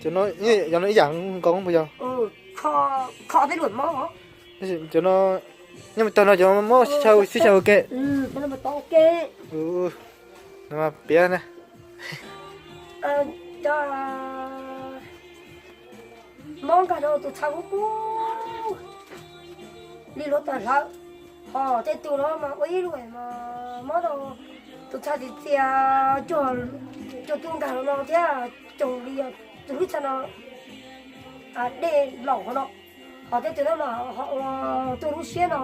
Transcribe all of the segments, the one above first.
Cov no, cov no ib yam nkaus puas yog? Kho, kho peb luam mob. Cov no, nyob tag no cov mob sib xyaw ua ke. Piav na. Mob nkag rau tus txha kub kub li luav tawm hlawv, ho tej tus no mas ua ib lub mas mob rau tus txha txias txias, cuag tus nkag rau no thiab, cuag li tus lub txha no dej laum qhov no. Ho tej tus no mas ho ua tuag lub siab no,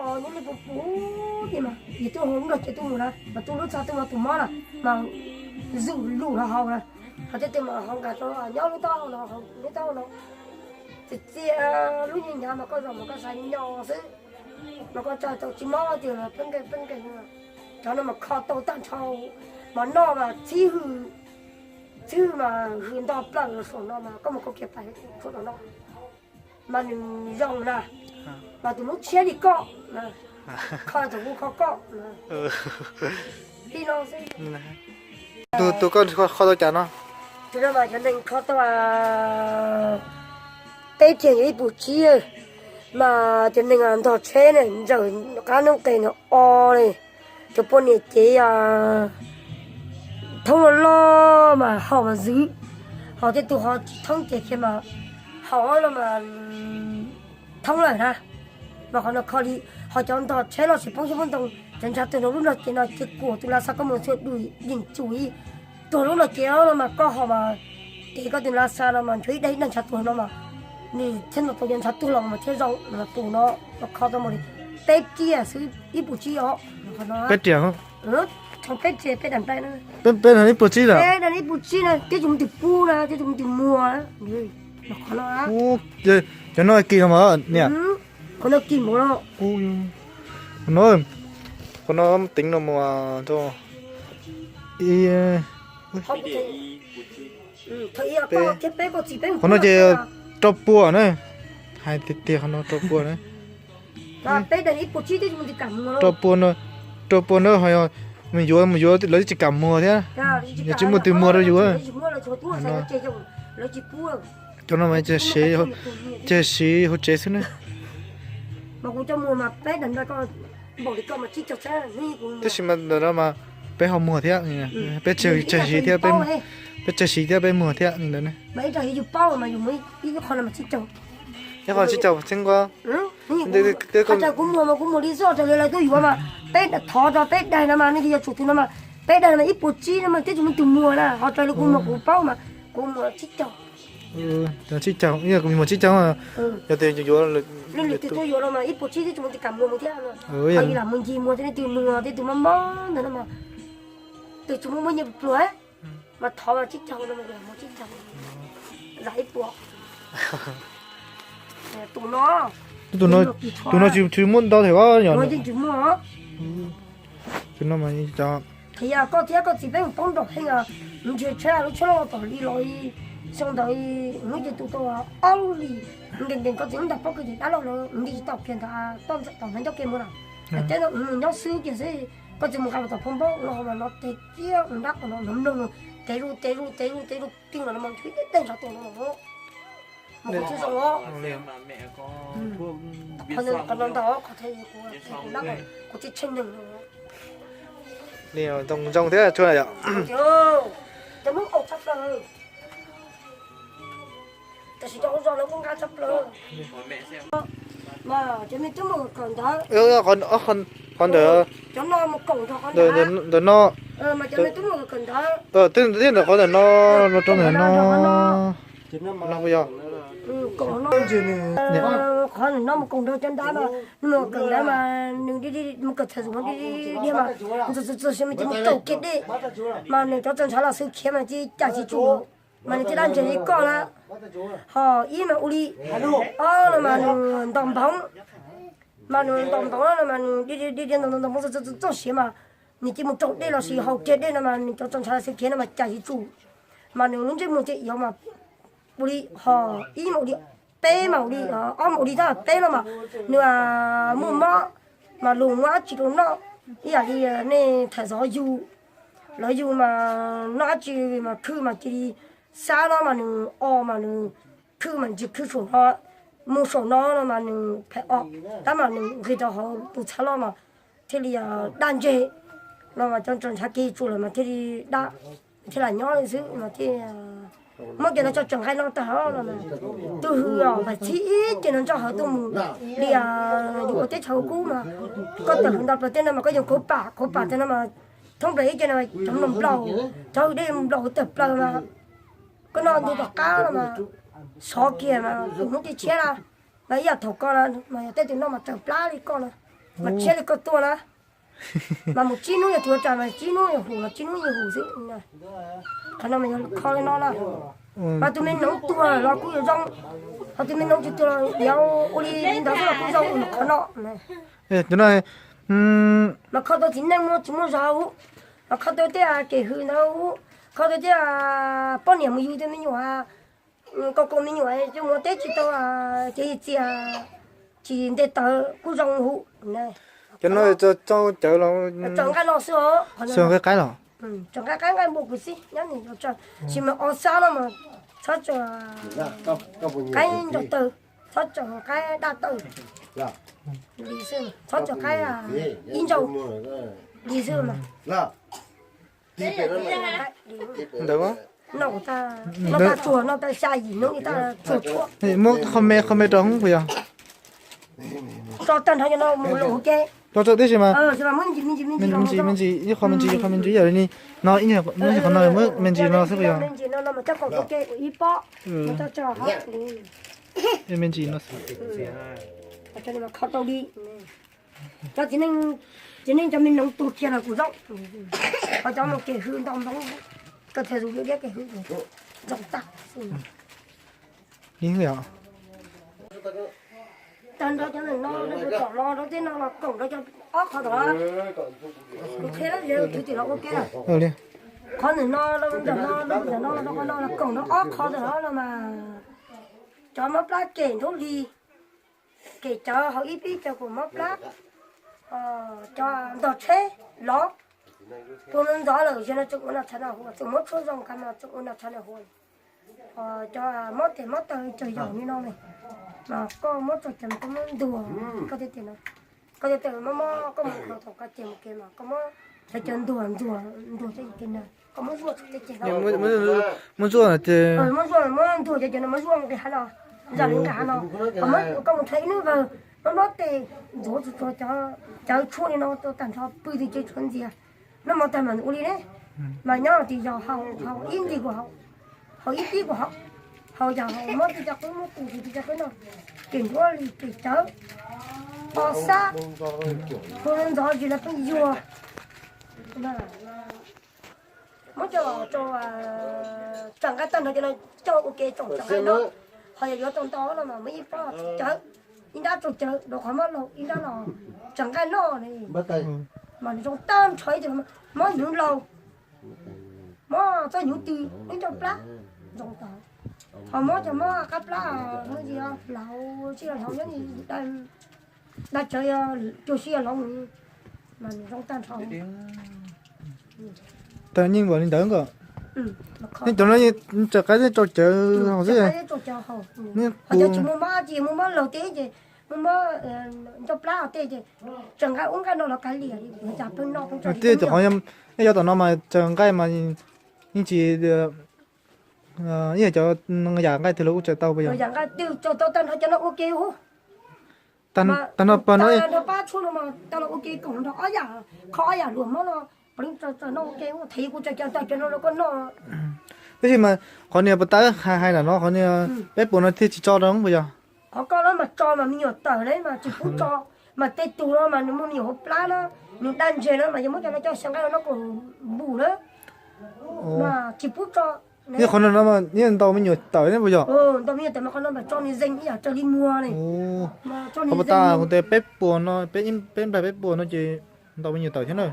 o, nyob li puv puv ces mas yus tuaj hauv nrog ces tuaj mus na, mas tuaj lub txha tuaj mas tus mob na, mas zum lus los haus na. Ho tej tus mas ho nkag rau nyob lub taub hau no, lub taub hau no. Txias txias lub nyuag nyav mas koj zaum mas koj xav nyo xwb, mas koj tsa tau tsis mob tiag, peb nqes peb nqes. Cov no mas kho tau tag nrho, mas noj mas txhib hwm, txhib hwm mas hwm nto plaws los saum no mas koj mus kau kiag pais saum no no, mas nws zoo na, mas tus lub tshiab li koj, kho thaum kuv kho koj li no xwb. Tus koj kho tau cas no? Tus no mas cov neeg kho tau peb tiag yog ib puas tsib, mas cov neeg ntog tsheb ne, ntsaws qab noob qes no o li, cov poj niam cev thoob loj loj mas haus mas zwv, ho tej tus ho tsis thoob ces kiag mas haus no mas thoob lawm na. Mas qhov no kho li, ho cov ntog tsheb los sis poob xyoob poob ntoo, cov ntshav tuag no lub nrog cev no ces kuam tus lav xa koj mus txhua dum yeej tsum ib tuag lub nrog cev no mas koj ho mas ces koj tus lav xa no mas nchuav ib daig ib daig ntshav tuag no mas nws thiaj no tau cov ntshav tuag los mas thiaj zoo. Tus no kho tau mus li peb riam xwb, ib puas tsib os. Peb riam, peb riam, peb daim nplai na, peb ib puas tsib lawm, peb daim ib puas tsib na, twb tsis muaj tus pub na, twb tsis muaj tus muag. Qhov no kis no mas niam, qhov no kis mus no, qhov no, qhov no teev no mus rau ib, qhov no ces rau pua na, hais tiag tiag qhov no rau pua na. Rau pua, rau pua na, ho yog mus yuav, mus yuav lawv tsis kam muag thiab, yog tsis muaj tus muag rau yus. Cov no mas ces siv hauv tsev xwb na. Tab sis mas ntawm no mas peb ho muag thiab, peb tsawg siv thiab, peb tsawg siv thiab peb muag thiab li ntawd ne. Ib qho tsib caug xeeb nqua. Kuv muag mas kuv muag li zoj raws li lawv tuaj yuav mas peb thov rau peb daig no mas nej yuav tsum tus no mas peb daig no mas ib puas tsib no mas twb tsis muaj tus muag na, ho raws li kuv muag kuv paub mas kuv muag tsib caug. Tsib caug, kuv muag tsib caug. Yog tias yuav, lwm tus tuaj yuav no mas ib puas tsib twb tsis muaj tus kam muag mus thiab. Ho yus lam mus ncig muag tej tus muag tej tus mob mob ntawd no mas tus tsis muaj muaj nyiaj pluag mas thov mas tsib caug no mas yus lam muag tsib caug, zam ib puas. Tus no, tus no tsis muaj ntau them os, yeej tsis muaj. Tus no mas qhia koj thiab koj txiv peb mus poob nraum heej, nrhiav tsheb lub tsheb loj tom li los xyoo ntawd hnub ces tus tau ob lub li, nkees nkees koj txiv hnub ntawd paub koj ces dab laug lawv nti tsis tau kiag ntawd toj ntxawm tom hneev coj kev mus lawm. Teb no nyob xwb kiag xwb, koj txiv mus nqa los tom phoo npaub los mas no tes kiag mus nrab qhov no no mloog, tes zuj tes zuj tes zuj tes zuj kiag los no mas ntshe ib tej ntshav tuag no mas kuv tsis zoo os. Qhov no ntau qhov kuv tsis tsheej neeg. Li zoo zoo thiab tsuag yom. Cov Hmoob qaug tshaj plaws. Tab sis cov ua zog lawv kuj nqa tshaj plaws. Mas cov me tub mus kawm ntawv, qhov ntawd, cov no mus koom nrog qhov ntawd, ntawm no, mas cov me tub mus kawm ntawv, twb ntawm qhov ntawm no, no rau ntawm no. Yog qhov no mus koom nrog cov nrad mas nws mus kawm ntawv mas nws mus kawm txhaj zoom di di mas txog txog txog sis mas ces mus kaum kiag dej mas nws cov txawj ntshav los xwb khiav mas ces cas tsis tsum. Mas nws caj dab ntseeg li koj na. Ho ib mas ua li, ob no mas nws ntaus nphoov, mas nws ntaus nphoov no mas nws di di di ntaus ntaus nphoov txog siav mas nws cia mus raug dej los sis haus kiag dej no mas nws cov txawj ntshav los xwb khiav no mas cas tsis tsum. Mas nws lub ntsej muag ces yuav mas ua li, ho ib mas ua li, peb mas ua li, ob mas ua li tab peb no mas nws muaj mob mas luag muab dab tsi rau noj ib yam li nej tham zov yus, lawv yus mas noj dab tsi mas khwj mas cia li Xab no mas nws o mas nws khwb mas ntsis khwb saum no, mus saum no no mas nws phem o, tab mas nws nqis rau hauv tus txhab loj mas thiaj li daj ntseg no mas cov ntshav kev tsuas lawm mas thiaj li daj, thiaj lam nyob li xwb no thiaj muab kiag no tso tso nqaij no tag hauv no. Tus hws os, pam txhib ib ce no ntsoj hauv tuaj mus li yus ua teb chaws kub mas koj tawm hws nto plaws tej no mas koj yuav kauv pam kauv pam tej no mas thoob plaws ib ce no cov nplaum nplaum, cov hws dej nplaum tawm plaws mas koj noj ntug tom qab no mas sov kiag mas tus hnub tim tshiab na, mas ib yam thaum koj na mas yog tej tus noj mas tsaws plab li koj na, mas tshiab li koj tuaj na. Mas mus tsib hnub yog tus ua ras mas tsib hnub yog hum los tsib hnub yog hum xwb. Qhov no mas yog kho li no na. Mas tus me noov tuag los kuj yuav zoo, ho tus me noov tsis tuag los yuav ua li ntawd xwb los kuj zoo, mas qhov no. Cov no mas kho tau txiv neej muaj tsis muaj zog ub, mas kho tau tej kem hws ntawd ub, kho tau tej poj niam mus yug tej me nyuam, kaus kaus me nyuam coj mus teb tsis tau, ces txias tsis nte taws kuj zoo hu. Cov no tso cawv los tso nqaij no xwb os, tso nqaij qaib los, tso nqaij qaib nqaij npua kuv xib nyob nim tso, tsis mas o xab no mas txhob tso qaib nrog taw, txhob tso qaib daj taw li xwb, txhob tso qaib ib ntsau li xwb mas. Ntawd no tas tsuag no tas xya yim hnub tas tsuag tshuaj. Muab qho me qho me rau hoob puas yog? Tso tag nrho cov no mus lawm ua ke. Tso tso tib si mas. Me ntsis me ntsis ib qho me ntsis ib qho me ntsis ib yam li no, ib qho no muab me ntsis no xwb puas yog? Me ntsis no mas coj kom ua ke ua ib pob, me ntsis no xwb. Kho tau li. Cov txiv neej, txiv neej cov me noov tuag kiag los kuj zoo. Ho cov mus kev hwv nto npoo, koj thiaj zoo liab liab kev hwv zoo tag. Tag nrho cov no, tom no rau tej no los koom rau cov ob qho tom no. Kuv qhia lawv yog tus twg los ua ke. Qhov ntawm no, ntawm no, ntawm no rau qhov no los koom rau ob qho tom no los mas cov mob plab kem nrub hli, kem cawv hauv ib pib cawv kuj mob plab, cov ntog tsheb lov, puas ntxov lawm yog no tseem ua no tshav no huv, tseem muab tshuaj zoo kav mas tseem ua no tshav no huv. Cov mob tes mob taw tsawg yam li no ne, mas koj muab tso cawv koj muab ntuag, koj tias tias no, koj tias tias mob mob koj mus thaum koj ces mus kev mas koj muab cov cawv ntuag ntuag ntuag cov kev na, koj muab zuaj tso tej ces no. Muab zuaj ces muab zuaj muab ntuag cov cawv no muab zuaj nqis hav no, zam li nqis hav no, koj mus rhaub ib hnub vawg, mob mob tes ntxuav tsuag tsuag cov cawv tshuaj li no rau tag nrho pw twg ces tshuav ntxias. Noj mov tag mas ua li ne, mas nyob tim yos haus, haus ib nti kuj haus, haus ib pib kuj haus, haus yog haus mob twg cov qwb, mob tus twg cov qwb no, kem nruab li kem cawv, o xab, hu ntxov zis los pheej yuag. Muab coj los rau tsaws nqaij tag nrho cov no coj ua ke tsoom tsaws nqaij no, ho yog yuav tau ntau no mas muab ib pob cawv, ib nrab tsaus cawv rau qhov mob laug, ib nrab los tsaws nqaij noj ne, mas nws zoo tag nrho ib tug mob hnyuv laug, mob txoj hnyuv tw, ib nrab plab, zoo tag. Ho mob cov mob qab plab, mob ntsis hlauv, sij hlauv nyob ntsis daj, daj tsawv, cuag sij hlauv, mas nws zoo tag nrho. Tag nyeej npaum li ntawd nkaus. Nej cov no tsaws qaib thiab tsaus cawv haus xwb. Ho cov tsis muaj mob, tsis muaj mob laug teb ces muaj mob ncauj plab tej ces tsaws nqaij ub nqaij no los kav liam li, cas pheej noj pheej tsaws. Tej cov qhov nej yuav tom no mas tsaws nqaij mas yeej tsis, ib yam cov yam nqaij twg los kuj tsaws tau puas yog? Yam nqaij twg tsaws tau tag nrho cov no ua ke hu. Tag nrho pab no, tag nrho pab tshuaj no mas tag los ua ke koom nrog ob yam, qhov ob yam luam mob no, pab tsaws tsaws noj ua ke hu, thaum kuv tsaws cov ntawd cov no rau koj noj. Tab sis mas qhov niag puas tab hais hais nram no qhov niag peb puas no thiaj tsis tso rau puas yog? Qhov koj no mas tso mas me nyuam tawm ne mas tsis pub tso, mas tej tus no mas nws muaj me nyuam hauv plab na, nws daj ntseg na mas yog muab cov no coj xyaw nqaij no kom npum na, mas tsis pub tso. Qhov no no mas yeej ntau me nyuam tawm ne puas yog? Ntau me nyuam tawm mas qhov no mas tso nws zeeg ib yam raws li muag ne. Qhov puas tab kuv tias peb puas no, peb nplaig peb puas no ces ntau me nyuam tawm thiab na.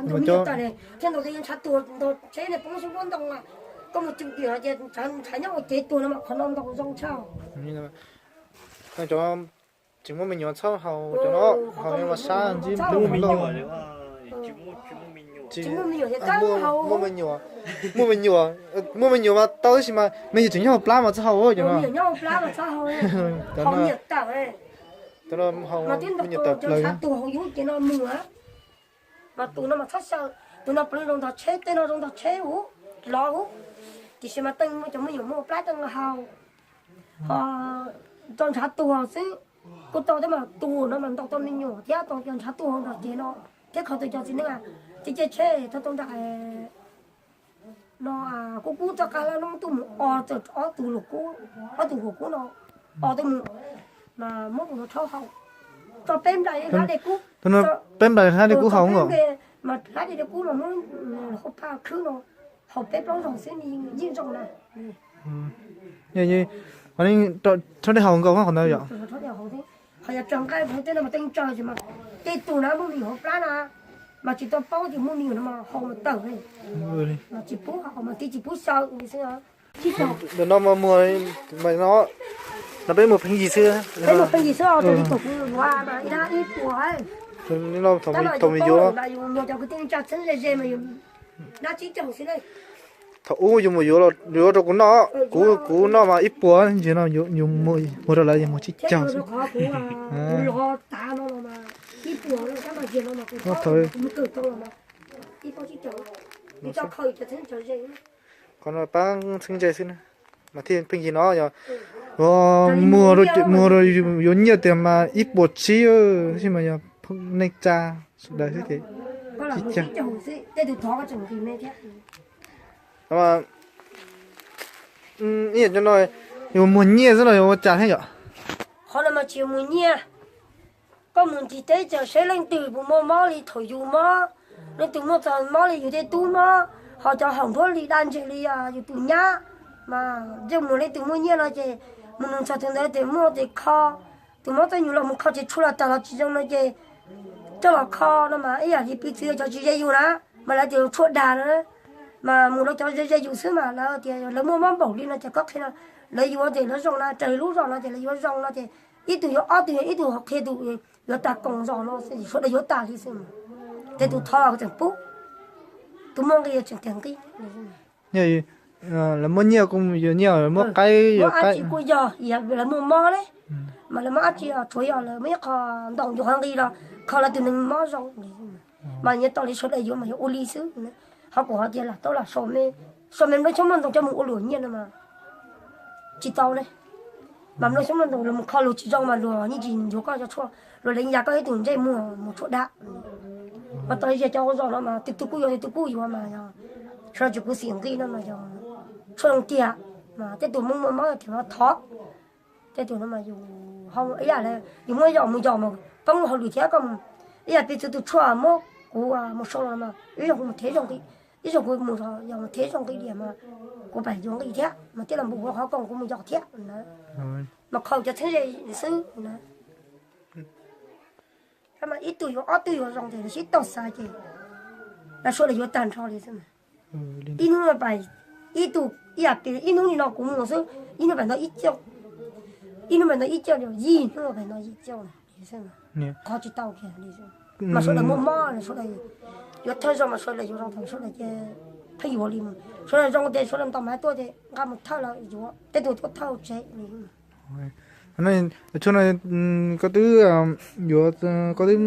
Ntau me nyuam tawm ne, thiab ntau tus yeej ntshav tuag, ntau tsheb ne poob xyoob nplob ntoo, koj mus cem tiam ces ntshav nyob ua kev tuag no mas qhov no ntau zoo tshaj. Cov tsis muaj me nyuam txhob haus cov no, haus me mas sab ntsib ntau. Tsis muaj me nyuam, muaj me nyuam, muaj me nyuam mas tau tab sis mas me nyuam tseem nyob hauv plab mas txhob haus cov no. Cov no haus me nyuam tawm plaws. Mas tus no mas txhob xyaw, tus no pw zoo nrog tsheb, tej no zoo nrog tsheb huv, lov huv. Tiam sis mas teej muaj cov me nyuam muaj plab teej haus, ho rau ntshav tuag xwb. Kuj tau thiab mas tus no mas ntaus tau me nyuam thiab tau cov ntshav tuag nrog cev no thiab kho tus cov txiv neej ces caij tsheb thauj tau nram no, kuj kub txoj qab lab noob tuaj mus o txawm ob tug luam kub, ob tug huam kub no o tuaj mus, mas muab tus no rhaub haus. Tso peb nplais hlab dej kub, peb nplais hlab dej kub haus, mas hlab dej kub mas muab hauv phaj khwb no haus peb plaub zaug xwb yeej zoo na. Rhaub dej haus nkaus qhov ntawd yom. Ho yog tsaws nqaij tej no mas tej tsaws ces mas tej tus na muaj me nyuam hauv plab na, mas tsis tau paub tias muaj me nyuam no mas haus mas tawm li, mas tsis pub haus mas tib tsis pub xyaw li xwb. Ntawm no mas muag, no peb muag pheej yig xwb, pheej yig xwb, thaum mus yuav, thaum ub yus mus yuav rau kuv noj, kuv kuv noj mas ib puas ntsis no, yus muag rau lawv yus muag tsib caug xwb. Qhov no pab txheeb ze xwb na, mas thiaj pheej yig no yog muag, muag rau yuav nyiaj tiag mas ib puas tsib, tab sis mas yog neej tsa sawv daws xwb ces tsib caug. Ib yam cov no yuav muag nyiaj xwb los yuav ua cas thiab yom? Qhov no mas tsis yog muag nyiaj. Koj mus ncig teb chaws saib leej twg puas muaj mob li thaum yus mob, leej twg muaj txog mob li yus tej tub mob, ho cov haum nruab li daj ntseg li yus tus nyab, mas yeej mus leej twg muaj nyiaj no ces mus nug txog tus ntawd tes muaj tes kho, tus mob txoj nyuag los mus kho tsev tshuaj los tag los tsis zoo no ces coj los kho no mas ib yam li piv txwv cov tsis ze yus na, mas lawv tias tshuaj dag no, mas mus rau cov ze ze yus xwb mas lawv tias lawv muaj mob npaum li no ces koj qhia no, lawv yuav ces lawv zoo na, raws li lub zos no ces lawv yuav zoo no ces ib tug yuav ob tug, ib tug qhia tus yuav tag koom zos no, sawv daws yuav tas li xwb. Ces tus thov los tseem pub, tus muaj nqi tseem tiag nqi. Lawv muaj nyiaj kuj yuav nyiaj, lawv muaj qaib yuav qaib. Kuj yog lawv muaj mob ne, mas lawv muaj dab tsi los tsuav yog lawv muaj ib qho ntoo yuav qhov nqi los kho lawv tus neeg mob zoo. Mas nyiaj tau li sawv daws yuav mas yuav ua li xwb. Ho kuv hais tias lam tau lam sau me, sau me nplooj xyoob nplooj ntoos coj mus ua luam nyiaj no mas tsis tau ne. Mas nplooj xyoob nplooj ntoos luag mus kho luag tsis zoo mas luag yeej tsis yuav koj cov tshuaj, luag lees yas koj ib tug ntsej muag mus tshuaj dab. Mas tau ze cov ua zos no mas tus twg kuj yuav, tus twg kuj yuav mas yog sawv daws tsis khuv xim nqi no mas yog tshuaj zoo tiag. Mas tej tus muaj muaj mob tias thov, tej tus no mas yus ib yam li yus muab yos mus yos mas poob hauj lwm thiab koj mus, ib yam piv txwv tus tshuaj muab kuv mus sau los mas ib zaug kuv mus thev zoo nqi, ib zaug kuv mus yos mus thev zoo nqi diam mas kuv pais yuav nqi thiab mas thiaj los npum ua qhov koom kuv mus yos thiab na. Mas kho cov txheeb ze xwb na. Ib tug yuav ob tug yuav zoo ces lawv sib tog xav ces lawv sawv daws yuav tag nrho li xwb. Ib hnub pais, ib tug ib yam li ib hnub li no kuv mus xwb, ib hnub pais nto ib caug, ib hnub pais nto ib caug, yim hnub pais nto yim caug. Qhov tsis tau kiag li. Mas sawv daws muaj mob, sawv daws yuav thawj zaug mas sawv daws yuav zoo thaum sawv daws ces pheej yuav li mus, sawv daws zoo ces sawv daws ntaus mas tuaj ces nqa mus thawj los yuav, tej tus tuaj thawj tsev li. Tshuaj no koj twb yuav, koj twb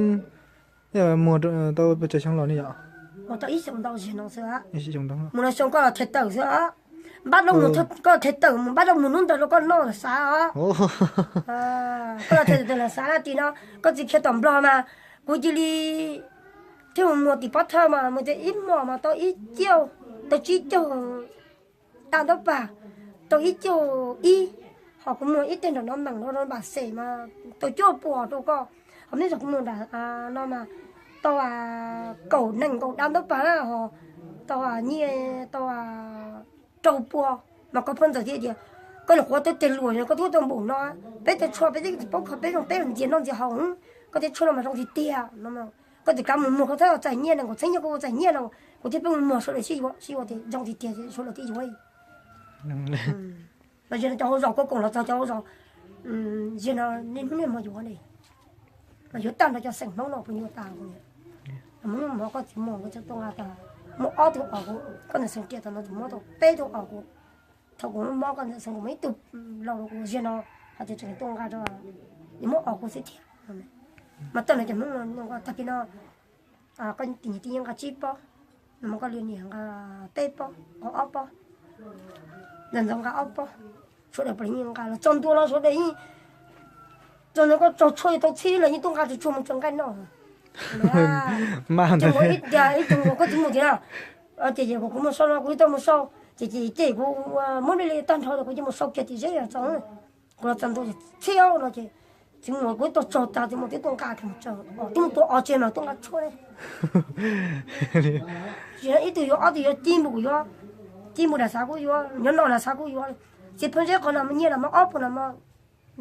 muag tau pes tsawg xyoo los ne yom? Mus tau ib xyoos ntau zig no xwb. Mus no xyoo koj los them tawm xwb os. Npaj no mus, koj them tawm mus npaj no mus hnub ntawd rau koj noj los xav os. Koj los them tawm los xav na, tim no koj txiv khiav tom Nplog mas kuv cia li thiaj mus muag tim Pob Thawj mas mus tias ib hmos mas tau ib caug, tau tsib caug dab ntaub pag, tau ib caug ib, ho kuv muag ib teg nram no meem no rau npam xes mas tau cuaj puas rau koj, ho meb zog kuv muag nram no mas tau kaum nees nkaum dab ntaub pag na, ho tau nyiaj tau rau pua. Mas koj pheej ntxawm thiab tias koj nyuam qhuav tau teg luam koj twb tau npaum no, peb tej tshuaj peb twb tsis paub kho, peb zoo peb ntxias noj ntxias haus, koj tej tshuaj no mas zoo tiag tiag no. Koj txawm kav mus muag koj txhob txais nyiaj no, kuv txheeb nyiaj koj ua txais nyiaj no, kuv thiaj pheej mus muag sawv daws sib yuav, sib yuav tias zoo tiag tiag sawv daws thiaj yuav. Los yog no cov hauj zos kuj koom los txog cov hauj zos, yog no niaj hnub niaj hmo yuav ne, los yuav tag nrho cov xeem Hmoob no puas yuav tas. Mus noj mov koj txiv muab kuv cov tuaj nqa tas, muaj ob tug os kuv, koj ntawd xeev riam tas no tseem muab tau peb tug os kuv. Thaum kuv mob koj ntawd xeev kuv muaj ib tug laus rau kuv ziag no, hais tias tseem tuaj nqa rau, nws muab os kuv xwb thiab. Mas tawm no cov Hmoob no nqa tag kis no, koj tim niam tij yeej nqa tsib pob, no mas koj li niam nqa peb pob, ob pob, ntxawm ntxawm nqa ob pob, sawv daws puav leej yeej nqa los txog ntua los sawv daws yeej, txog ntua koj tsaug tshuaj tau txhib los yeej tuaj nqa tsuag tsuag mus tso nqaij noj. Ces muaj ib tias ib tug uas koj txiv mus tias na, ces ces kuv mus sau no kuv yeej tuaj mus sau, ces ces ces kuv muab li li tag nrho kuv yeej mus sau kiag tim zeb txog, kuv los txog ntua ces txhib no ces txiv mus kuv tau tsaug tas txiv mus twb tuaj nqa kiag mus tso, twb mus tua os tseg mas tuaj nqa tshuaj ne. Tsis ib tug yuav ob tug yuav, ci mus kuv yuav, ci mus nram xav kuj yuav, nyob no nram xav kuj yuav. Txiv pheej zeb qhov no mas nyiaj no mas ob puas no mas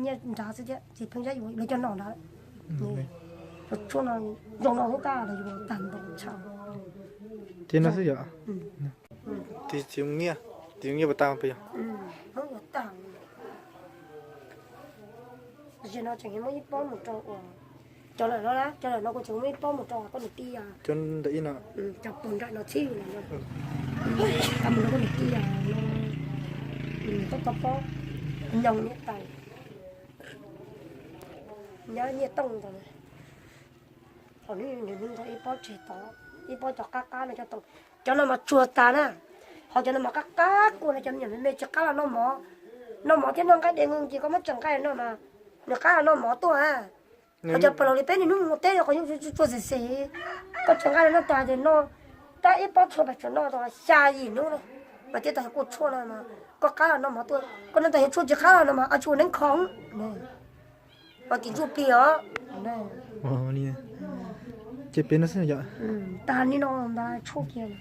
nyiaj nrad xwb thiab txiv pheej zeb yuav lawv coj noj nrad. Tshuaj no zoo no lub qab los yuav tag npaum tshaj. Ces no xwb yom. Tis txiv nyiaj, tis nyiaj puas tag pes yog? Hmoob yuav tag. Zaum no tseem muab ib pob mus rau uas, cov lawm no na, cov lawm no kuv tseem muab ib pob mus rau koj niam tij, cov ntawm ib no, cov puag nram no txhib no, mus rau koj niam tij no, tau pob nyoos niam tais, nyob nyiaj tooj ntawd. Thaum nws nws nrog ib pob tseg tod, ib pob cov qab qab no coj tau, cov no mas tsuag tas na. Ho cov no mas qab qab kua no cov me nyuam me me tsis qab los noj mov, noj mov thiab noj nqaij de nqeeg ces koj muab tseem nqaij no mas nws qab los noj mov tuaj. Ho cov pawg laus li peb niaj hnub mus teb no qhov yeej tsuag xim xim, koj tseem nqaij los noj tas ces no, tab ib pob tshuaj pes tshuaj noj tau xya yim hnub na, mas thiaj tau yog kua tshuaj no mas koj qab los noj mov tuaj, koj noj tau yog tshuaj tsis qab los no mas a tsuas neeb kho. Ho tim ntsuj plig os. Ces peb no xwb yom. Tas li no ntag tshuaj kiag.